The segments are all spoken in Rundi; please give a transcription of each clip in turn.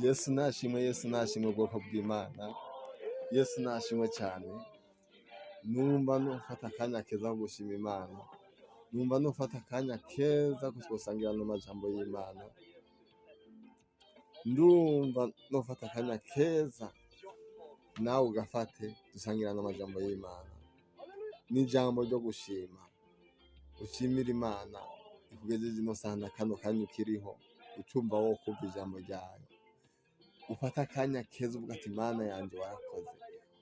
Yesu nashimwe, Yesu nashimwe, ubwoko bw'Imana. Yesu nashimwe cyane. Numva nufata akanya keza ko gushima Imana. Numva nufata akanya keza ko twosangira no majambo y'Imana. Ndumva nufata akanya keza nawe ugafate dusangira n'amajambo y'Imana. Ni ijambo ryo gushima. Ushimire Imana ikugejeje ino saha na kano kanya ukiriho, ucumva wo kumva ijambo ryayo. Ufate akanya keza uvuga ati: "Mana yanje, warakoze."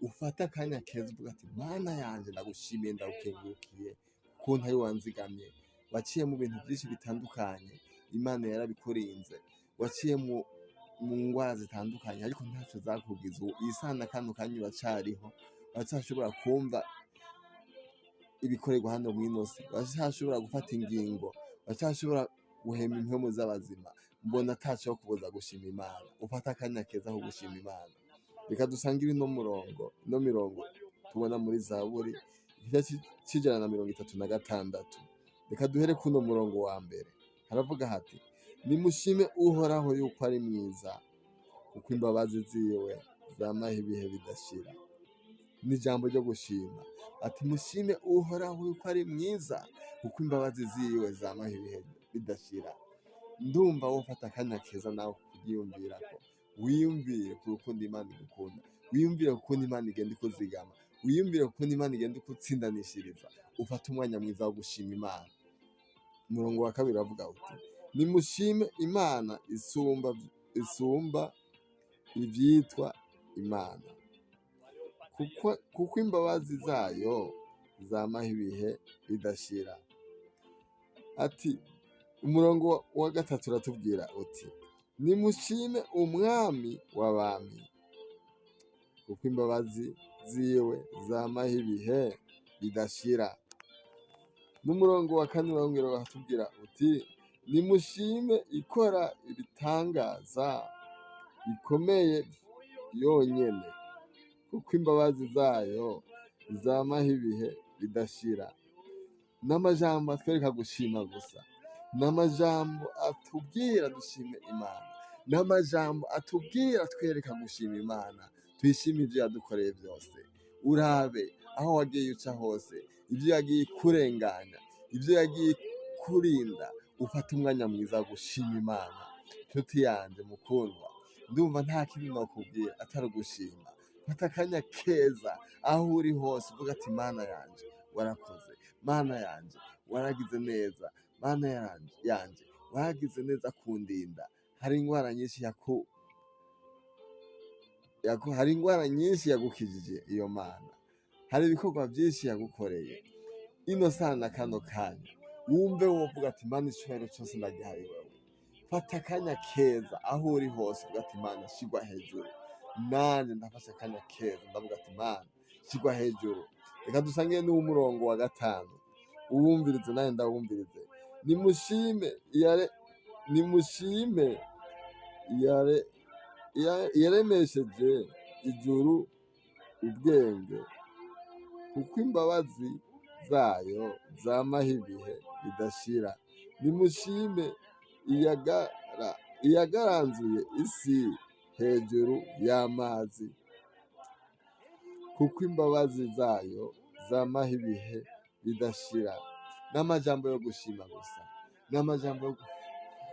Ufate akanya keza uvuga ati: "Mana yanje, ndagushimiye, ndagukengurukiye ukuntu ari wanzigamye." Waciye mu bintu byinshi bitandukanye, Imana yarabikurinze. Waciye mu ngwara zitandukanye, ariko ntacyo zakugize. Ubu iyi saha na kano kanya uracariho, uracyashobora kumva ibikorerwa hano mw'ino si, uracyashobora gufata ingingo, uracyashobora guhema impwemu z'abazima. Mbona ataco kubuza gushima Imana. Ufate akanya keza ko gushima Imana. Reka dusangire ino murongo, ino mirongo tubona muri Zaburi igice c'136. Reka duhere kuno murongo wa mbere. Haravuga hati: "Nimushime Uhoraho yuko ari mwiza, kuko imbabazi ziwe zamaho ibihe bidashira." Ni ijambo ryo gushima, ati: "Mushime Uhoraho yuko ari mwiza, kuko imbabazi ziwe zamaho ibihe bidashira." Ndumva wofata akanya keza nawe kuryiyumvirako, wiyumvire ku rukundo Imana igukunda, wiyumvire ku kuntu Imana igenda ikuzigama, wiyumvire ku kuntu Imana igenda ikutsindanishiriza. Ufate umwanya mwiza wo gushima Imana. Umurongo wa kabiri uravuga uti: "Nimushime Imana isumba ivyitwa Imana, kuko imbabazi zayo zamaho ibihe bidashira." Ati umurongo wa gatatu uratubwira uti: "Nimushime Umwami w'abami, kuko imbabazi ziwe zamaho ibihe bidashira." N'umurongo wa kane urongera uratubwira uti: "Nimushime ikora ibitangaza bikomeye yonyene, kuko imbabazi zayo zamaho ibihe bidashira." N'amajambo atwereka gushima gusa, n'amajambo atubwira dushime Imana, n'amajambo atubwira atwereka gushima Imana. Tuyishime ivyo yadukoreye byose. Urabe aho wagiye uca hose, ibyo yagiye kurenganya, ibyo yagiye kurinda. Ufate umwanya mwiza wo gushima Imana. Nshuti yanje mukundwa, ndumva nta kindi nokubwira atari ugushima. Fata akanya keza aho uri hose uvuga ati: "Mana yanje, warakoze. Mana yanje, waragize neza. Mana yanje, waragize neza kundinda." Hari ingwara nyinshi yagukijije iyo Mana, hari ibikorwa byinshi yagukoreye. Ino sana kano kanya wumve wovuga ati: "Mana, icubahiro cyose ndagihaye wewe." Fata akanya keza aho uri hose uvuga ati: "Mana, shigwa hejuru." Nanjye ndafashe akanya keza, ndavuga ati: "Mana, shigwa hejuru." Reka dusange n'umurongo wa gatanu, uwumvirize nawe ndawumvirize. Nimushime iyaremesheje ijuru ubwenge, kuko imbabazi zayo zamaho ibihe bidashira. Nimushime iyagaranzuye isi hejuru y'amazi, kuko imbabazi zayo zamaho ibihe bidashira. N'amajambo yo gushima gusa, n'amajambo yo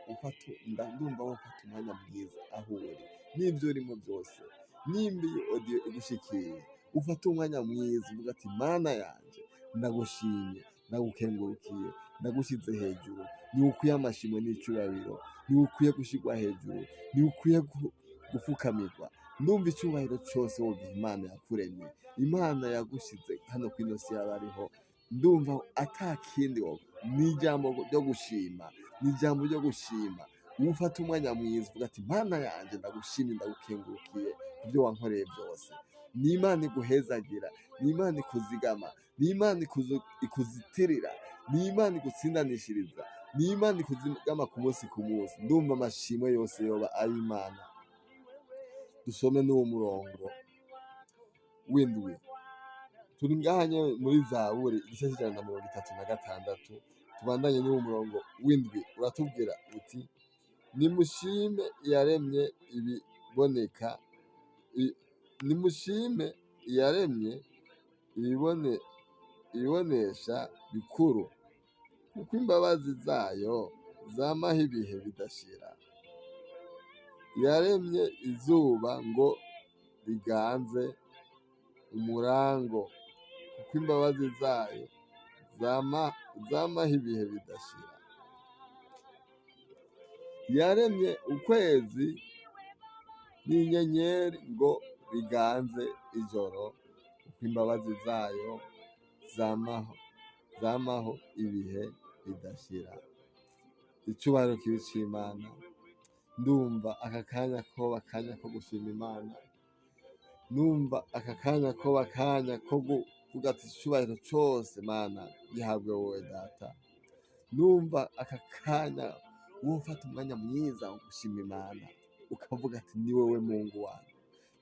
gufata. Ndumva wofata umwanya mwiza aho uri n'ibyo urimo byose. Nimba iyi audio igushikiye, ufate umwanya mwiza uvuga ati: "Mana yanje, ndagushimye, ndagukengurukiye, ndagushyize hejuru. Niwe ukwiye amashimwe n'icyubahiro, niwe ukwiye gushyirwa hejuru, niwe ukwiye gufukamirwa." Ndumva icyubahiro cyose wogiha Imana yakuremye, Imana yagushyize hano ku ino si y'abariho. Ndumva atakindi wo ni ijambo ryo gushima, ni ijambo ryo gushima. Ufata umwanya mwiza uvuga ati: "Mana yanjye, ndagushimye, ndagukengurukiye ku byo wankoreye byose." Ni Imana iguhezagira, ni Imana ikuzigama, ni Imana ikuzitirira, ni Imana igutsindanishiriza, ni Imana ikuzigama ku munsi ku munsi. Ndumva amashimwe yose yoba ari Imana. Dusome n'uwo murongo w'indwi. Turi ngaha nyene muri Zaburi igice c'136. Tubandanye n'uwo murongo w'indwi, uratubwira uti: "Nimushime iyaremye ibi." ibiboneka, nimushime iyaremye ibibonesha bikuru, kuko imbabazi zayo zamaho ibihe bidashira. Yaremye izuba ngo riganze umurango, kuko imbabazi zayo zamaho ibihe bidashira. Yaremye ukwezi n'inyenyeri ngo biganze ijoro, kuko imbabazi zayo zamaho ibihe bidashira. Icubahiro kibe ic'Imana. Ndumva aka kanya koba akanya ko gushima Imana, numva aka kanya koba akanya ko kuvuga ati icubahiro cose Mana gihabwe wowe Data. Numva aka kanya wofata umwanya mwiza wo gushima Imana, ukavuga ati ni wewe Mungu wanje,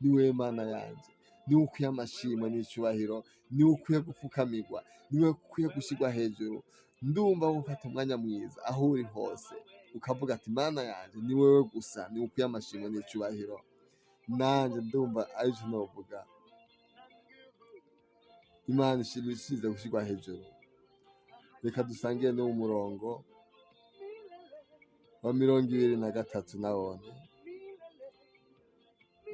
ni wewe Mana yanje, niwe ukwiye amashimwe n'icubahiro, niwe ukwiye gupfukamirwa, niwe ukwiye gushirwa hejuru. Ndumva wofata umwanya mwiza aho uri hose ukavuga ati Mana yanje ni wewe gusa, niwe ukwiye amashimwe n'icubahiro. Nanje ndumva arico novuga. Imana ishize gushirwa hejuru. Reka dusangire n'uwo murongo wa 23 nawone.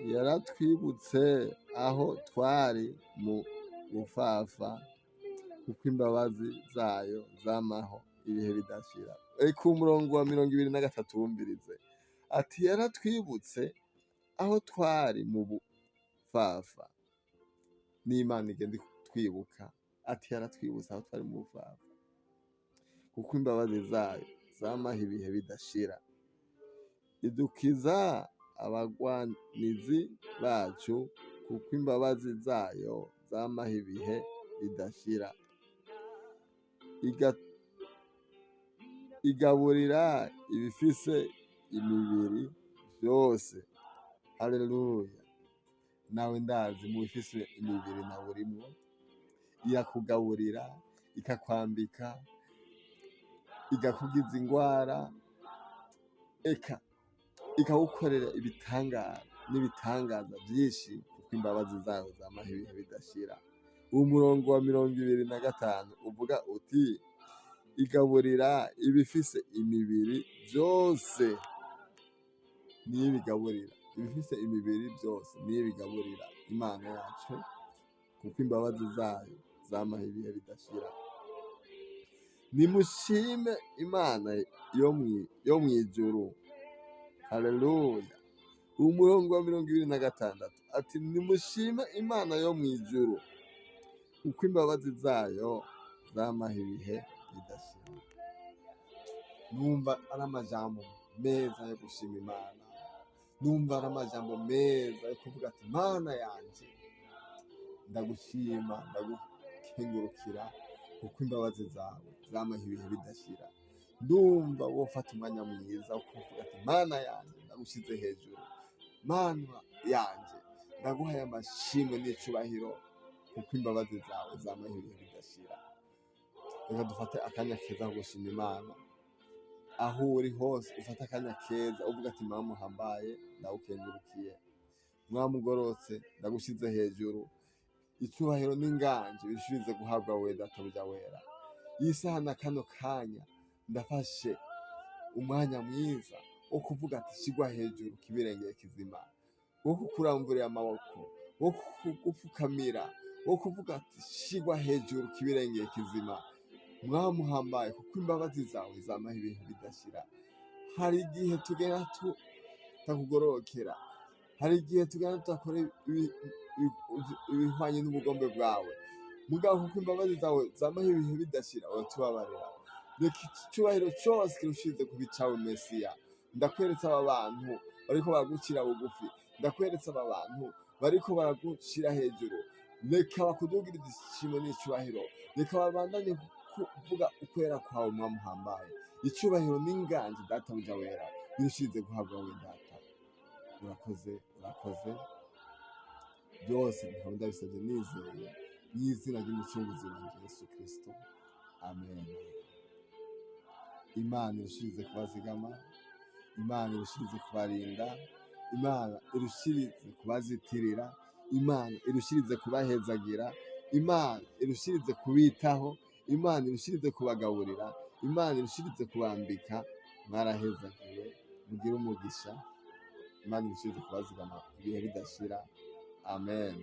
Yaratwibutse aho twari mu bufafa, kuko imbabazi zayo zamaho ibihe bidashira. Reka umurongo wa 23 wumvirize. Ati yaratwibutse aho twari mu bufafa. N'Imana igenda itwibuka. Ati yaratwibutse aho twari mu bufafa, kuko imbabazi zayo zamaho ibihe bidashira. Idukiza abagwanizi bacu, kuko imbabazi zayo zamaho ibihe bidashira. Igaburira ibifise imibiri vyose. Haleluya. Nawe ndazi mu bifise imibiri nawe urimwo. Irakugaburira, ikakwambika, igakugiza ingwara, eka ikagukorera ibitangara n'ibitangaza vyinshi, kuko imbabazi zayo zamaho ibihe bidashira. Uwo murongo wa 25 uvuga uti igaburira ibifise imibiri vyose, niyo ibigaburira. Ibifise imibiri vyose niyo ibigaburira Imana yacu, kuko imbabazi zayo zamaho ibihe bidashira. Nimushime Imana yo mw'ijuru. Haleluya. Umurongo wa 26 ati nimushime Imana yo mw'ijuru, kuko imbabazi zayo zamaho ibihe bidashira. Numva ari amajambo meza yo gushima Imana. Numva ari amajambo meza yo kuvuga ati Mana yanje ndagushima, ndagukengurukira, kuko imbabazi zawe zamaho ibihe bidashira. Ndumva wofata umwanya mwiza wo kuvuga ati Mana yanje ndagushize hejuru, Mana yanje ndaguhaye amashimwe n'icubahiro, kuko imbabazi zawe zamaho ibihe bidashira. Reka dufate akanya keza ko gushima Imana. Aho uri hose ufate akanya keza uvuga ati Mama uhambaye ndagukengurukiye, Mwami ugororotse ndagushize hejuru, icubahiro n'inganje bishirize guhabwa wewe Databuja wera. Iyi saha na kano kanya ndafashe umwanya mwiza wo kuvuga ati shigwa hejuru kibirengeye kizima, wo kukuramburira amaboko, wo kugupfukamira, wo kuvuga ati shigwa hejuru kibirengeye kizima, Mwami uhambaye, kuko imbabazi zawe zamaho ibihe bidashira. Hari igihe tugera tutakugororokera, hari igihe tugera tudakora ibihwanye n'ubugombe bwawe, mugabo kuko imbabazi zawe zamaho ibihe bidashira uratubabarira. Reka icubahiro cose kirushize kuba icawe Mesiya. Ndakweretse aba bantu bariko baragucira bugufi, ndakweretse aba bantu bariko baragushira hejuru. Reka bakudugirize ishimwe n'icubahiro, reka babandanye kuvuga ukwera kwawe Mwami uhambaye. Icubahiro n'inganje Databuja wera birushize guhabwa wowe Data. Urakoze, urakoze. Byose nkaba ndabisabye nizeye mw'izina ry'Umucunguzi wanje Yesu Kristo, amen. Imana irushirize kubazigama, Imana irushirize kubarinda, Imana irushirize kubazitirira, Imana irushirize kubahezagira, Imana irushirize kubitaho, Imana irushirize kubagaburira, Imana irushirize kubambika. Mwarahezagiwe, mugire umugisha. Imana irushirize kubazigama ibihe bidashira. Amen.